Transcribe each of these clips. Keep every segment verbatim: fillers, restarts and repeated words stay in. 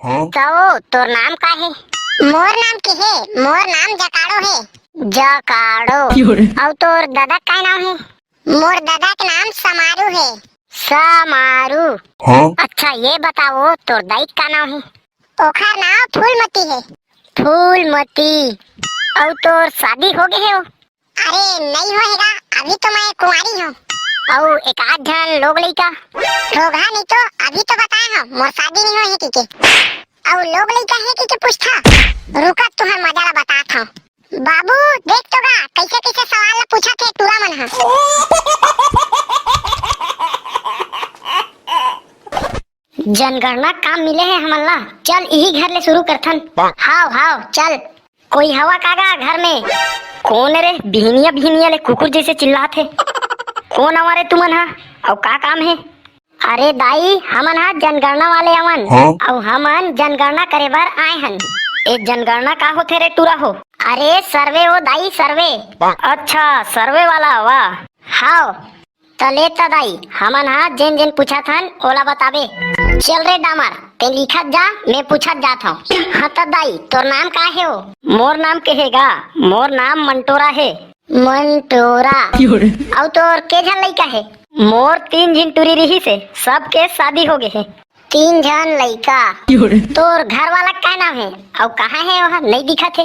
हाँ? तो तोर नाम का हे? मोर नाम के हे? मोर नाम जकाड़ो हे। जकाड़ो। क्यों रे? अउ तोर दादा का नाम हे? मोर दादा के नाम समारू हे। समारू। हाँ? अच्छा, ये बताओ, तोर दाई का नाम हे? ओखर नाम फूलमती हे। फूलमती। अउ तोर शादी हो गे हे ओ? अरे, नइ होए हे गा, अभी तो मैं कुंवारी हूँ। अउ एक आध झन लोग लइका? होगा नहीं तो, अभी तो बताए हूँ, मोर शादी नहीं होए हे कहिके। अउ लोग लइका हे कहिके पूछथा? रुका, तुहर मजा ला बतात हूँ। बाबू, देख तो गा, कैसे कैसे सवाल ला पूछत हे टूरा मन ह। जनगणना काम मिले हे हमन ला, चल इही घर ले शुरू करथन। हाव हाव, चल। कोई हवा का गा घर में? कोन रे, बिहनिया बिहनिया ले कुकुर जैसे चिल्लात हे? कोन आवा रे तुमन हा? अउ का काम हे? अरे दाई, हमन हा जनगणना वाले आवन। हाँ? अउ हमन जनगणना करे बर आए हन। ए जनगणना का होथे रे टूरा हो? अरे सर्वे ओ दाई, सर्वे। अच्छा, सर्वे वाला आवा। हाव। त ले त दाई, हमन हा जेन जेन पूछत हन, ओला बताबे। चल रे डामर, ते लिखत जा, मैं पूछत जात हूँ। हाँ त दाई, तोर नाम का हे ओ? मोर नाम के हे गा? मोर नाम मंटोरा हे। मंटोरा। क्यों रे? अउ तोर के झन लइका हे? मोर तीन झिन टूरी रिहिस हे, सबके शादी हो गे हे। तीन झन लइका। क्यों रे? तोर घर वाला का नाम हे? अउ कहाँ हे ओहा? नइ दिखत हे।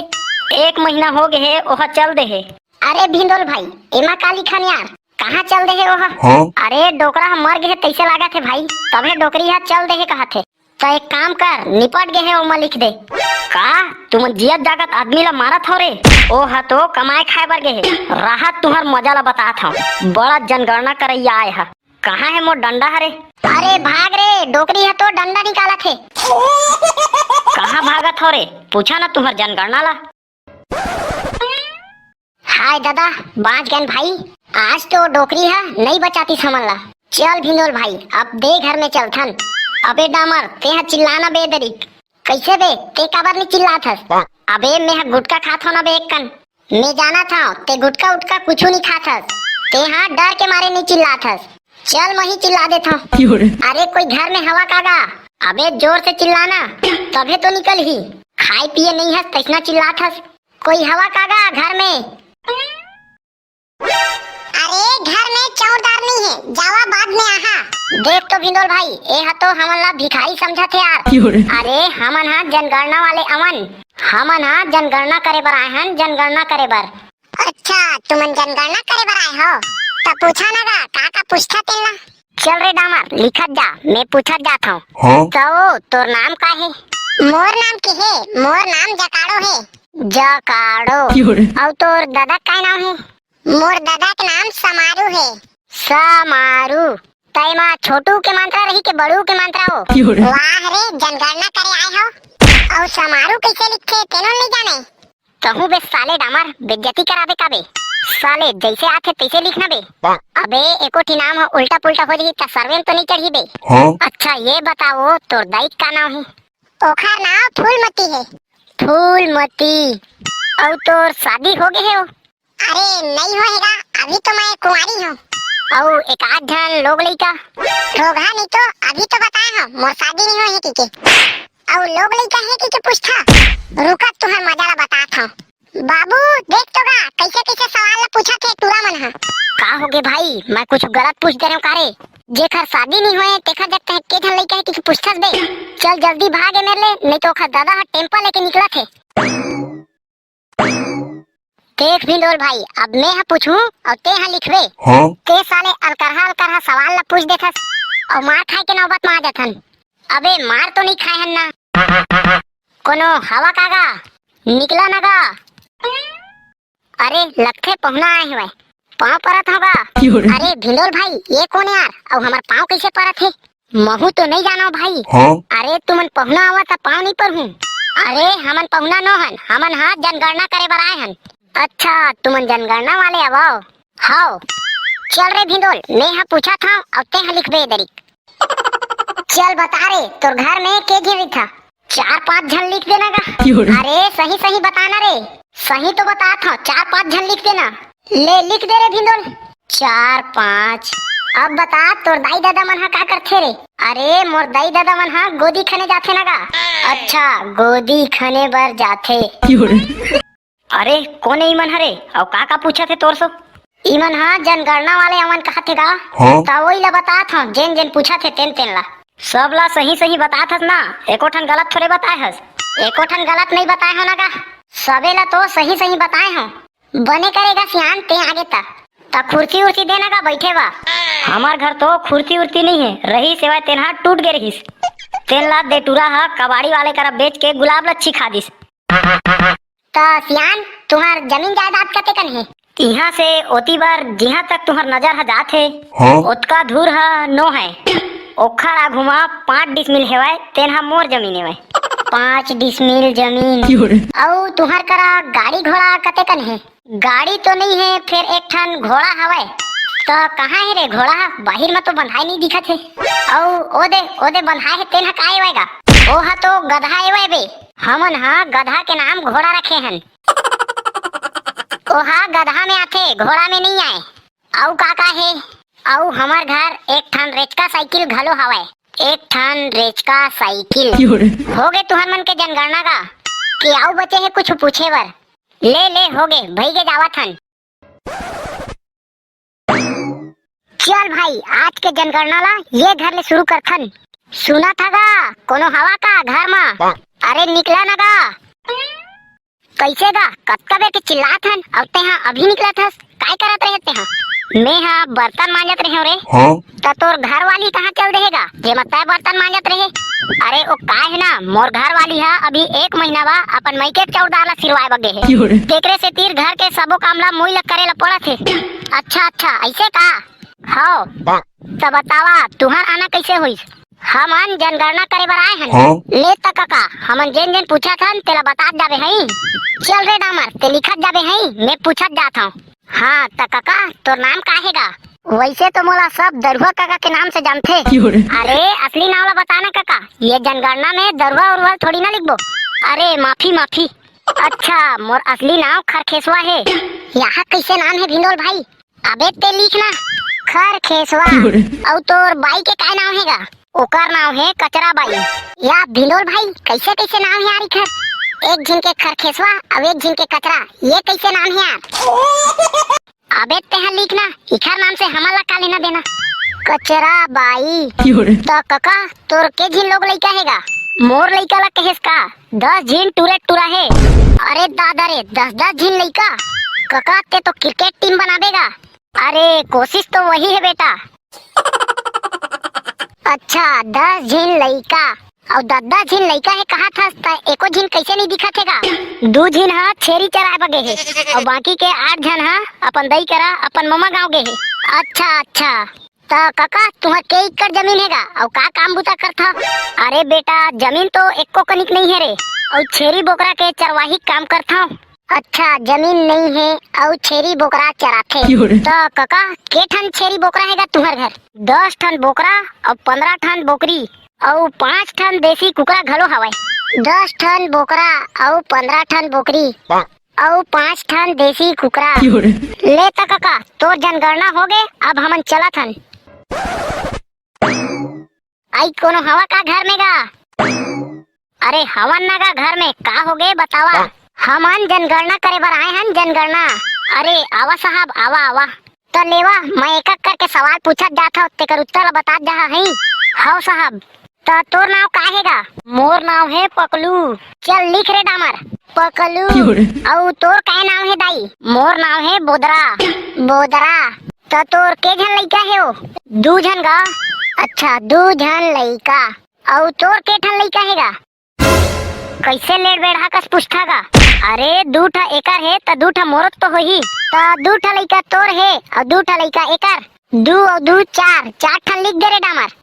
एक महीना हो गे हे, ओहा चल दे हे। अरे भिंदोल भाई, एमा का लिखन यार? कहाँ चल दे हे ओहा? हाँ? अरे डोकरा ह मर गे हे तइसे लागत हे भाई, तभे डोकरी ह चल दे हे कहत हे। त एक काम कर, निपट गे हे ओमा लिख दे। का? तुमन जियत जागत आदमी ला मारत हो रे? ओहा तो कमाए खाए बर गे हे। राहत तुहर मजा ला बतात हव। बड़ा जनगणना करइया आए ह। कहाँ हे मोर डंडा हरे? अरे भाग रे, डोकरी ह तो डंडा निकालत हे। कहाँ भागत हो रे? पूछा ना तुहर जनगणना ला। हाय दादा, बाँच गेन भाई। आज तो डोकरी ह नइ बचातिस हमन ला। चल भिंदोल भाई, अब दे घर में चलथन। अबे डामर, तेंह चिल्लाना बे दरिक। कइसे बे? तें काबर नइ चिल्लात हस? अबे मेंह गुटखा खात हों ना बे एक कन। मैं जानत हौं, तें गुटखा उटखा कुछू नइ खात हस। तेंह डर के मारे नइ चिल्लात हस। चल, मोही चिल्ला देथौं। अरे, कोई घर में हवा का गा? अबे, जोर से चिल्लाना, तभे तो निकलही। खाए पिए नइ हस, तइसना चिल्लात हस। कोई हवा का गा घर में? अरे, घर में चौरदार नइ हे, जावा बाद में आहा। देख तो भिंदोल भाई, ए ह तो हमन ला भिखारी समझत हे यार। अरे, हमन हा जनगणना वाले अवन, हमन हा जनगणना करे बर आए हन, जनगणना करे बर। अच्छा, तुमन जनगणना करे बर आए हो, त पूछा ना गा, का का पूछथा तेन ला। चल रे डामर, लिखत जा, मैं पूछत जात हौं। हाँ? त ओ, तोर नाम का हे? मोर नाम के हे? मोर नाम जकाड़ो हे। जकाड़ो। अउ तोर दादा के का नाम हे? मोर दादा के नाम समारू हे। समारू। त एमा छोटू के मात्रा रही के बड़ू के मात्रा ओ? वाह रे, जनगणना करे आए हो। अउ समारू कइसे लिखथे, तेनो नइ जाने? कहूँ बे साले डामर, बेइज्जती कराबे का बे? साले, जइसे आथे तइसे लिखना बे। अबे, एको ठी नाम ह उल्टा पुल्टा हो जही त सर्वे म तो नइ चढ़ही बे। हाँ? अच्छा, ये बताओ, तोर दाई के का नाम हे? ओखर नाम फूलमती हे। फूलमती। अउ तोर शादी हो गे हे ओ? अरे, नइ होए हे गा, अभी तो मैं कुंवारी हूँ। अउ एक आध झन लोग लइका? होगा नहीं तो, अभी तो बताए हौं, मोर शादी नइ होए हे कहिके। अउ लोग लइका हे कहिके पूछथा? रुका, तुहर मजा ला बतात हौं। बाबू, देख तो गा, कइसे कइसे सवाल ला पूछत हे टूरा मन ह। का होगे भाई, मैं कुछ गलत पूछ दे रहेंव का रे? जेखर शादी नइ होए, तेखर जग तैं के झन लइका हे कहिके पूछथस बे? चल जल्दी भाग ए मेर ले, नइ तो ओखर दादा ह टेम्पा लेके निकलत हे। देख भिंदोल भाई, अब मैं ह पूछहूँ अउ तें ह लिखबे। हाँ? तें साले अलकरहा अलकरहा सवाल ला पूछ देथस अउ मार खाए के नौबत म आ जाथन। अबे मार तो नइ खाए हन ना? कोनो हवा का गा? निकला ना गा? अरे लगथे पहुना आए हवय, पाँव परत हौं गा। अरे भिंदोल भाई, ये कोन यार? अउ हमर पाँव कइसे परत हे? महूँ तो नइ जानव भाई। हाँ? अरे तुमन पहुना आवव त पाँव नइ परहूँ। अरे हमन पहुना नो हन, हमन हा जनगणना करे बर आए हन। अच्छा, तुमन जनगणना वाले आवव? हव। चल रे भिंदोल, मैं हा पूछत हौं अउ तें हा लिखबे ए दरी। चल बता रे, तोर घर में के झन रहिथे? चार पाँच झन लिख देना गा। अरे सही सही बताना रे, सही तो बतात हौं, चार पाँच झन लिख देना। ले लिख दे रे भिंदोल। चार पाँच। अब बता, तोर दाई ददा मन ह का करथे रे? अरे, मोर दाई ददा मन ह गोदी खने जाथे ना गा। अच्छा, गोदी खने बर जाथे। अरे, कोन ए इमन हरे? अउ का का पूछत हे तोर सो? इमन ह जनगणना वाले अवन कहत हे गा। हाँ? त वही ला बतात हंव, जेन जेन पूछत हे तेन तेन ला। सब ला सही सही बतात हस ना, एको ठन गलत थोरे बताए हस। एको ठन गलत नइ बताए हंव ना गा, सबे ला तो सही सही बताए हंव। बने करे गा सियान, तें आगे त। त खुर्सी उर्सी दे ना गा बइठे बर। हमर घर तो खुर्सी उर्सी नइ हे, रहिस हेवय तेन ह टूट गे रहिस। तेन ला दे टूरा ह कबाड़ी वाले करा बेच के गुलाब लच्छी खा दिस। त सियान, तुंहर जमीन जायदाद कतेकन हे? इहां से ओती बर जिहां तक तुंहर नजर ह जात हे, हाँ? ओतका दूर ह नो हे। ओखर आघू म पांच डिसमिल हेवय, तेन ह मोर जमीन हेवय। पांच डिसमिल जमीन। क्यों रे? अउ तुंहर करा गाड़ी घोड़ा कतेकन हे? गाड़ी तो नइ हे, फेर एक ठन घोड़ा हवय। त कहां हे रे घोड़ा ह? बाहिर म तो बंधाए नइ दिखत हे। अउ ओदे, ओदे बंधाए हे, तेन ह का एवय गा? ओ ह तो गधा एवय बे। हमन ह गधा के नाम घोड़ा रखे हन। ओ ह गधा में आथे, घोड़ा में नइ आय। अउ का का हे? अउ हमर घर एक ठन रेचका साइकिल घलो हवय। एक ठन रेचका साइकिल। क्यों रे? होगे तुंहर मन के जनगणना गा? कि अउ बचे हे कुछु पूछे बर? ले, ले, होगे, भइगे, जावत हन। चल भाई, आज के जनगणना ला ये घर ले शुरू करथन। सुनत ह गा, कोनो हवा का घर म? अरे निकला ना गा। कइसे गा? कतका बेर के चिल्लात हन, अउ तेंहा अभी निकलत हस? काय करत रहे तेंहा? मेंहा बर्तन मांजत रहेंव रे। हाँ? त तोर घर वाली कहां चल देहे गा, जेमा तैं बर्तन मांजत रहे? अरे ओ काय हे ना, मोर घर वाली ह अभी एक महीना बा अपन मइके चौरदार ला सिरवाए बर गे हे। क्यों रे? तेकरे सेती घर के सबो काम ला मुई ला करे ला पड़त हे। अच्छा, अच्छा, अइसे का? हव। त बतावा, तुंहर आना कइसे होइस? हमन जनगणना करे बर आए हन। हाँ? ले त कका, हमन जेन जेन पूछत हन, तेला बतात जाबे हई। चल रे डामर, तें लिखत जाबे हई, में पूछत जात हंव। हाँ, त कका, तोर नाम का हे गा? वइसे तो मोला सब दरुहा कका के नाम से जानथे। क्यों रे? अरे, असली नाम ला बता ना कका, ये जनगणना में दरुहा उरुहा थोड़ी ना लिखबो। अरे, माफी, माफी। अच्छा, मोर असली नाम खरखेसवा हे। यह कइसे नाम हे भिंडोल भाई? अबे तें लिख ना, खरखेसवा। क्यों रे? अउ तोर बाई के काय नाम हे गा? ओकर नाम हे कचरा बाई। या भिंडोल भाई, कइसे कइसे नाम हे यार इखर? एक झिन के खरखेसवा, अउ एक झिन के कचरा, ये कइसे नाम हे यार? अबे तेंहा लिख ना, इखर नाम से हमन ला का लेना देना? कचरा बाई। क्यों रे? त कका, तोर के झिन लोग लइका हे गा? मोर लइका ला कहेस का? दस झिन टूरे टूरा हे। अरे दादा रे, दस दस झिन लइका? कका, तें तो क्रिकेट टीम बनाबे गा। अरे, कोशिश तो वही हे बेटा। अच्छा, दस झिन लइका अउ दस दस झिन लइका हे कहत हस, त एको झिन कइसे नइ दिखत हे गा? दू झिन ह छेरी चराए बर गे हे, अउ बाकी के आठ झन ह अपन दई करा, अपन ममा गांव गे हे। अच्छा, अच्छा। त कका, तुंहर के एकड़ जमीन हे गा, अउ का काम बुता करथव? अरे बेटा, जमीन तो एको कनिक नइ हे रे, अउ छेरी बोकरा के चरवाही काम करथव। अच्छा, जमीन नइ हे अउ छेरी बोकरा चराथे। क्यों रे? त कका, के ठन छेरी बोकरा हे गा तुंहर घर? दस ठन बोकरा अउ पंद्रह ठन बोकरी अउ पांच ठन देसी कुकरा घलो हवय। दस ठन बोकरा अउ पंद्रह ठन बोकरी अउ पांच ठन देसी कुकरा। क्यों रे? ले त कका, तोर जनगणना होगे, अब हमन चलत हन। आई कोनो हवा का घर में गा? अरे हवन ना गा घर में, का होगे बतावा? हमन जनगणना करे बर आए हन, जनगणना। अरे आवा साहब, आवा, आवा। त लेवा, मैं एक एक करके सवाल पूछत जात हव, तेकर उत्तर ला बतात जाहा हई। हव साहब। त तोर नाव का हे गा? मोर नाव हे पकलू। चल लिख रे डामर, पकलू। क्यों रे? अउ तोर काय नाव हे दाई? मोर नाव हे बोदरा। बोदरा। त तोर के झन लइका हे ओ? दू झन गा। अच्छा, दू झन लइका। अउ तोर के ठन लइका हे गा? कइसे लेड़बेड़हा कस पूछथा गा? अरे, दू ठा एकर हे, त दू ठा मोरो तो होही। त दू ठा लइका तोर हे, अउ दू ठा लइका एकर। दू अउ दू चार, चार ठन लिख दे रे डामर।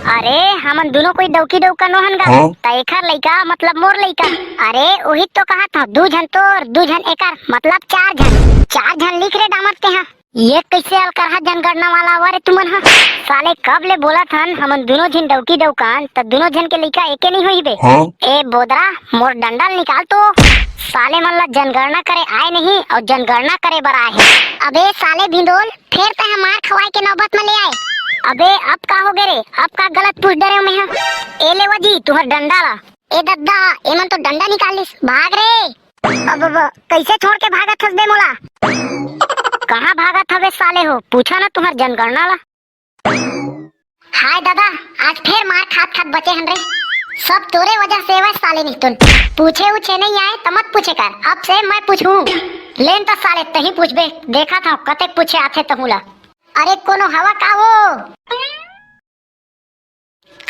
अरे, हमन दूनों कोई डौकी डौका नोहन गा। हाँ? त एकर लइका, मतलब मोर लइका। अरे, उही तो कहत हंव, दू झन तोर, दू झन एकर, मतलब चार झन। चार झन लिख रे डामर तेहा। ये कइसे अलकरहा जनगणना वाला आवा रे तुमन ह? साले कब ले बोलत हन हमन दुनो झिन डौकी डौकान, त दुनो झन के लइका एके नइ होही बे। हाँ? ए बोदरा, मोर डंडा ल निकाल तो। साले मन ला जनगणना करे आय नहीं अउ जनगणना करे बर आय हे। अबे साले भिंडोल, फेर तैं ह मार खवाए के नौबत म ले आय। अबे अब का होगे रे? अब का गलत पूछ डरेंव मैं ह? ए लेवा जी, तुंहर डंडा ला। ए दद्दा, एमन तो डंडा निकाल लिस, भाग रे। अब, अब कइसे छोड़ के भागत हस बे मोला? कहाँ भागत हवे साले हो? पूछा ना तुंहर जनगणना ला। हाय दादा, आज फेर मार खात खात बचे हन रे। सब तोरे वजह से हवय साले नितुन। पूछे उछे नइ आय त मत पूछे कर, अब से मैं पूछहूँ। लेन त साले तहीं पूछबे, देखत हँव कतेक पूछे आथे तहूँ ला। अरे कोनो हवा का वो?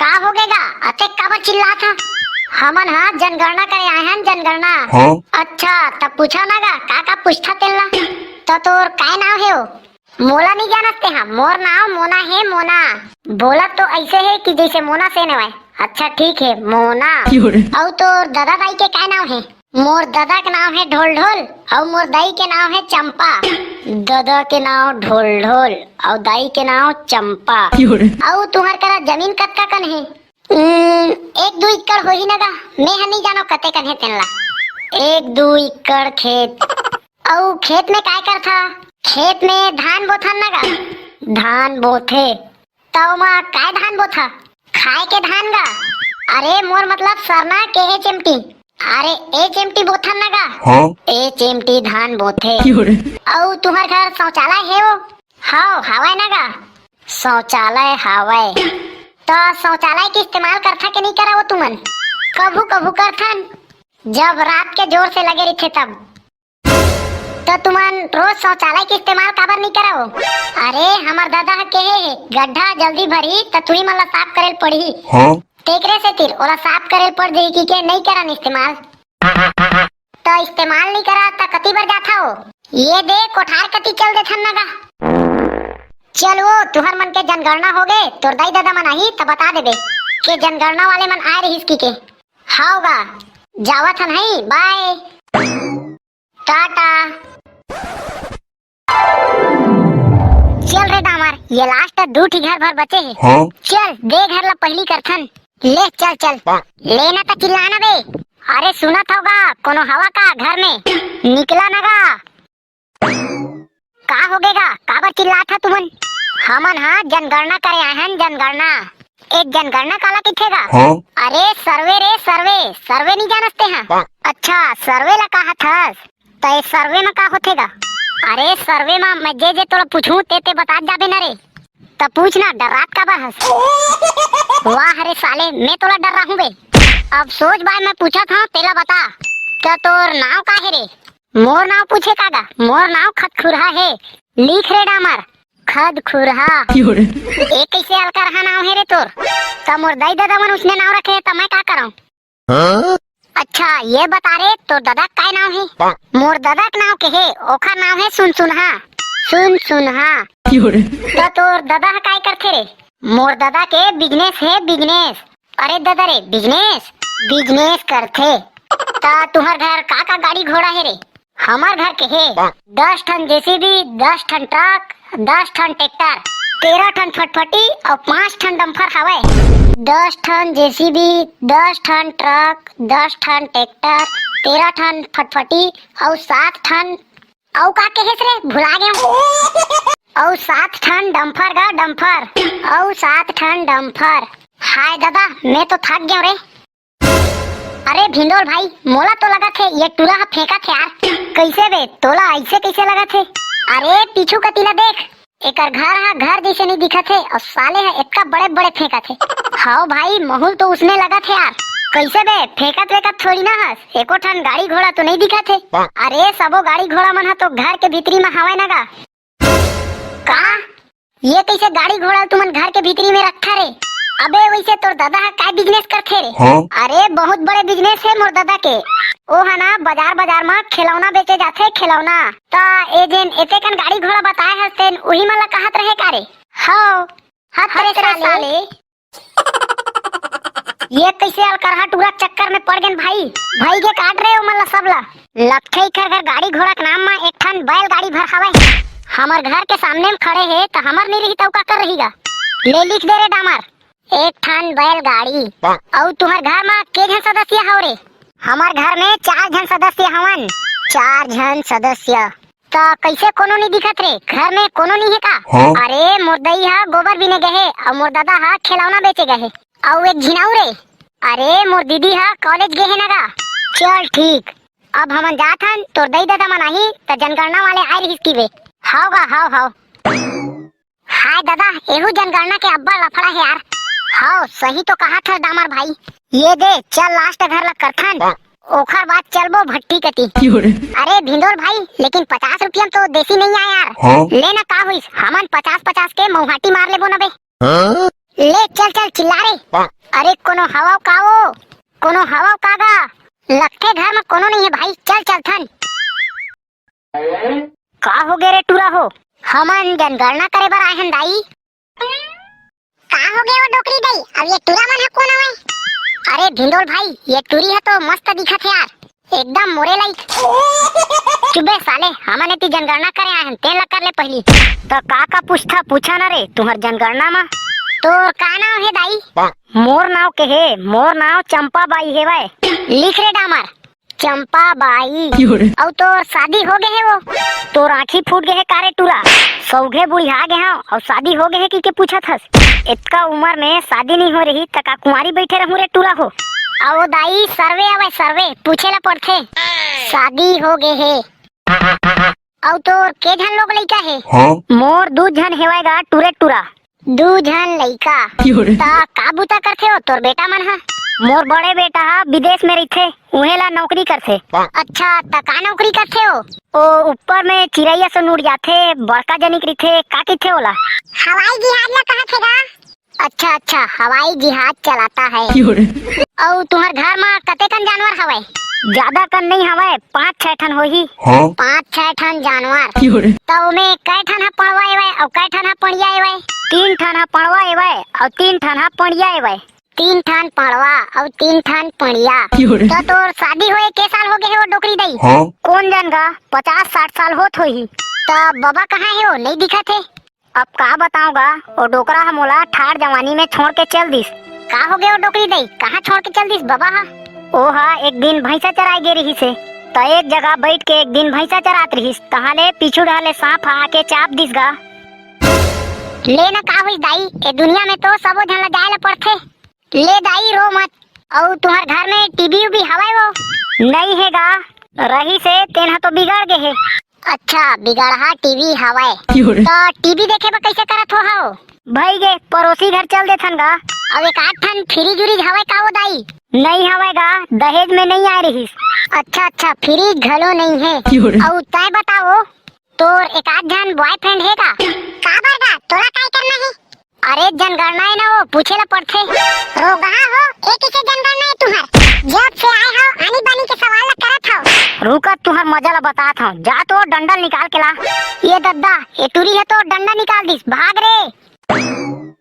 का होगे गा? अतेक काबर चिल्लात हस? हमन ह जनगणना करे आए हन, जनगणना। हाँ? अच्छा, त पूछव ना गा, का का पूछथा तेन ला? त तोर काय नाव हे ओ? मोला नइ जानस तें ह, मोर नाव मोना हे, मोना। बोलत तो अइसे हे कि जइसे मोना सेन हवय। अच्छा ठीक हे, मोना। अउ तोर ददा दाई के काय नाव हे? मोर ददा के नाव हे ढोल ढोल, अउ मोर दाई के नाव हे चंपा। ददा के नाव ढोल ढोल, अउ दाई के नाव चंपा। अउ तुंहर करा जमीन कतका कन हे? उम्म, एक दू एकड़ होही न गा, मैं ह नइ जानव कते कन हे तेन ला। एक दू एकड़ खेत। अउ खेत में काय करथा? खेत में धान बोथन न गा। धान बोथे। त ओमा काय धान बोथा? खाए के धान गा। अरे मोर मतलब सरना के एच एम टी। अरे एच एम टी बोथन न गा। हाँ? एच एम टी धान बोथे। अउ तुंहर घर शौचालय हे वो? हव, हावय न गा। शौचालय हावय। त शौचालय के इस्तेमाल करथा के नइ करा वो तुमन? कभू कभू करथन, जब रात के जोर से लगे रहिथे तब। त तुमन रोज शौचालय के इस्तेमाल काबर नइ करा वो? अरे हमर ददा ह केहे हे, गड्ढा जल्दी भरही त तुही मन ला साफ करे ल पड़ही। हाँ? तेकरे सेतिर ओला साफ करे ल पड़ जही कहिके नइ करन इस्तेमाल। त इस्तेमाल नइ करा त कति बर जाथा वो? ये दे कोठार कति चल देथन न गा। चल वो तुंहर मन के जनगणना होगे, तोर दाई ददा मन आही त बता देबे के जनगणना वाले मन आए रहिस कहिके। हव गा, जावत हन हई, बाय। टाटा। चल रे डामर, ये लास्ट दू ठी घर भर बचे हे। हाँ? चल, दे घर ला पहिली करथन। ले, चल, चल। लेना त चिल्लाना बे। अरे सुनत हव गा, कोनो हवा का घर में? निकला न गा। का होगे गा? काबर चिल्लात हा तुमन? हमन हा जनगणना करे आए हन, जनगणना। ए जनगणना काला कहिथे गा? हाँ? अरे सर्वे रे सर्वे, सर्वे नइ जानस तें हा? अच्छा, सर्वे ला काहत हस? त ए सर्वे म का होथे गा? अरे सर्वे म मैं जे जे तोला पूछहूँ ते ते बतात जाबे न रे। त पूछ ना, डर्रात काबर हस? वाह रे साले, मैं तोला डर्राहूँ बे। अब सोच बाय मैं पूछत हँव, तेला बता। त तोर नाव का हे रे? मोर नाव पूछे का गा? मोर नाव खदखुरहा हे। लिख रे डामर, खदखुरहा। ए कइसे अलकरहा नाव हे रे तोर? त मोर दाई ददा मन उसने नाव रखे हे, त मैं का करँव? हाँ? अच्छा, ये बता रे, तोर ददा के काय नाव हे? मोर ददा के नाव के हे, ओखर नाव हे सुनसुनहा। सुनसुनहा। त तोर ददा ह काय करथे रे? मोर ददा के business हे, business। अरे ददा रे, business? Business करथे। त तुंहर घर का का गाड़ी घोड़ा हे रे? हमर घर के हे दस ठन जे सी बी, दस ठन ट्रक, दस ठन ट्रैक्टर, तेरह ठन फटफटी अउ पाँच ठन डंफर हवय। दस ठन जे सी बी, दस ठन ट्रक, दस ठन ट्रैक्टर, तेरह ठन फटफटी अउ सात ठन, अउ का कहेस रे? भुला गेंव। अउ सात ठन डंफर गा, डंफर। अउ सात ठन डंफर। हाय ददा, मैं तो थक गेंव रे। अरे भिंडोल भाई, मोला तो लगत हे ये टूरा ह फेंकत हे यार। कइसे बे, तोला अइसे कइसे लगत हे? अरे पीछू कति ला देख, एकर घर ह घर जइसे नइ दिखत हे अउ साले ह एतका बड़े बड़े फेंकत हे। हव भाई, महूँ ल तो उसने लगत हे यार। कइसे बे, फेंकत वेंकत थोड़ी ना हस, एको ठन गाड़ी घोड़ा तो नइ दिखत हे। अरे सबो गाड़ी घोड़ा मन ह तो घर के भीतरी म हवय ना गा। का? ये कइसे गाड़ी घोड़ा ल तुमन घर के भीतरी में रखथा रे? अबे वइसे तोर ददा ह काय business करथे रे? हाँ? अरे बहुत बड़े business हे मोर ददा के। ओ ह ना बाजार बाजार म खिलौना बेचे जाथे, खिलौना। त ए जेन एतेकन गाड़ी घोड़ा बताए हस तेन उही मन ल कहत रहे का रे? हव। हत रे साले। ये कइसे अलकरहा टूरा के चक्कर में पड़ गेन भाई? भाई के काट रे ओमन ला सब ला। लपठे इखर घर गाड़ी घोड़ा के नाम म एक ठन बैलगाड़ी भर हवय। हमर घर के सामने में खड़े हे, त हमर नहीं रही, त अउ काकर रही गा? ले लिख दे रे डामर। एक ठन बैलगाड़ी। अउ तुहर घर म के झन सदस्य हव रे? हमर घर में चार झन सदस्य हवन। चार झन सदस्य? त कइसे कोनो नहीं दिखत रे? घर में कोनो नहीं हे का? हाँ। अरे, मोर दई ह गोबर बीने गए हे, अउ मोर ददा ह खिलौना बेचे गए हे, अउ एक झिन अउ रे। अरे, मोर दीदी ह कॉलेज गए हे ना गा। चल ठीक, अब हमन जात हन, तोर दई ददा मन आही, त जनगणना वाले आए रहिस किबे। हव गा, हव, हव। हाय ददा, एहू जनगणना के अब्बड़ लफड़ा हे यार। हव, सही तो कहा था डामर भाई। ये दे, चल लास्ट घर ला करथन, ओखर बाद चलबो भट्टी कती। अरे भिंदोल भाई, लेकिन पचास रुपया में तो देसी नहीं आय यार। हाँ? ले ना, का होइस, हमन पचास पचास के मौहाटी मार लेबो ना बे। हाँ? ले चल चल, चिल्ला रे। अरे कोनो हवव का वो? कोनो हवव का गा? लगथे घर में कोनो नहीं है भाई, चल चलथन। का हो गे रे टूरा हो? हमन जनगणना करे बर आए हन दाई। का हो गे वो डोकरी दाई? अब ये टूरा मन ह कोन हवय? अरे भिंडोल भाई, ये टूरी ह तो मस्त दिखत हे यार, एकदम मोरे लाइक। चुप बे साले, हमन एती जनगणना करे आए हन, तेन ला कर ले पहिली। त का का पूछथा, पूछा ना रे, तुहर जनगणना म। तोर का नाव हे दाई? मोर नाव के हे? मोर नाव चंपा बाई हेवय। लिख रे डामर। चंपा बाई। क्यों रे? अउ तोर शादी हो गे हे वो? तोर आँखी फूट गे हे का रे टूरा? सौघे बुढ़िया गे हव अउ शादी हो गे हे कि के पूछत हस? एतका उमर में शादी नहीं हो रही त का कुंवारी बैठे रहूं रे टूरा हो? अउ दाई सर्वे आवय सर्वे, पूछे ला पड़थे। शादी हो गे हे। अउ तोर के झन लोग लइका हे? हाँ? मोर दू झन हेवय गा टूरे टूरा। दू झन लइका। क्यों रे? त का बूता करथे ओ तोर बेटा मन ह? मोर बड़े बेटा ह विदेश में रहिथे, उहे ला नौकरी करथे। अच्छा, त का नौकरी करथे ओ? ओ ऊपर में चिरैया सन उड़ जाथे, बड़का जनिक रहिथे, का कहिथे ओला? हवाई जहाज ला कहत हे गा। अच्छा, अच्छा, हवाई जहाज चलाता है। क्यों रे? अउ तुहर घर म कतेकन जानवर हवय? जादा कन नहीं हवय, पाँच छै ठन होही। हाँ? पाँच छै ठन जानवर। क्यों रे? त ओमे कै ठन ह पड़वा एवय अउ कै ठन ह पड़िया एवय? तीन ठन ह पड़वा एवय अउ तीन ठन ह पड़िया एवय। तीन ठन पड़वा अउ तीन ठन पड़िया। क्यों रे? त तोर शादी होए के साल हो गे हे वो डोकरी दई? हाँ? कोन जन गा, पचास साठ साल होत होही। त बबा कहाँ हे वो, नहीं दिखत हे? अब का बताऊं गा, ओ डोकरा ह मोला ठाड़ जवानी में छोड़ के चल दिस। का हो गे ओ डोकरी दई, कहाँ छोड़ के चल दिस बबा ह? ओ ह एक दिन भैंसा चराए गे रिहिस हे, त एक जगह बैठ के एक दिन भैंसा चरात रिहिस, तहाँ ले पीछू डहर ले सांप ह आके चाप दिस गा। ले न का होइस दाई, ए दुनिया में तो सबो झन ला जाए ला पड़थे। ले दाई, रो मत। अउ तुहर घर में टीवी उवी हवय वो? नई हे गा, रहिस हे, तेन ह तो बिगड़ गे हे। अच्छा, बिगड़हा टीवी हवय। क्यों रे? त टीवी देखे बर कइसे करत हो हव? भई गे, पड़ोसी घर चल देथन गा। अउ एक आध ठन फ्रिज उरिज हवय का वो दाई? नई हवय गा, दहेज में नई आए रिहिस। अच्छा, अच्छा, फ्रिज घलो नई हे। क्यों रे? अउ तैं बताओ, तोर एक आध झन बॉयफ्रेंड हे का? काबर गा? तोला काय करना हे? अरे जनगणना हे ना वो, पूछे ला पड़थे। रोगहा हो, ए कइसे जनगणना हे तुहर? जब से आए हव, आनी बानी के सवाल ला करत हव। रुका, तुहर मजा ला बतात हव। जा तो डंडा ल निकाल के ला। ये दद्दा, ए टूरी ह तो डंडा निकाल दिस। भाग रे।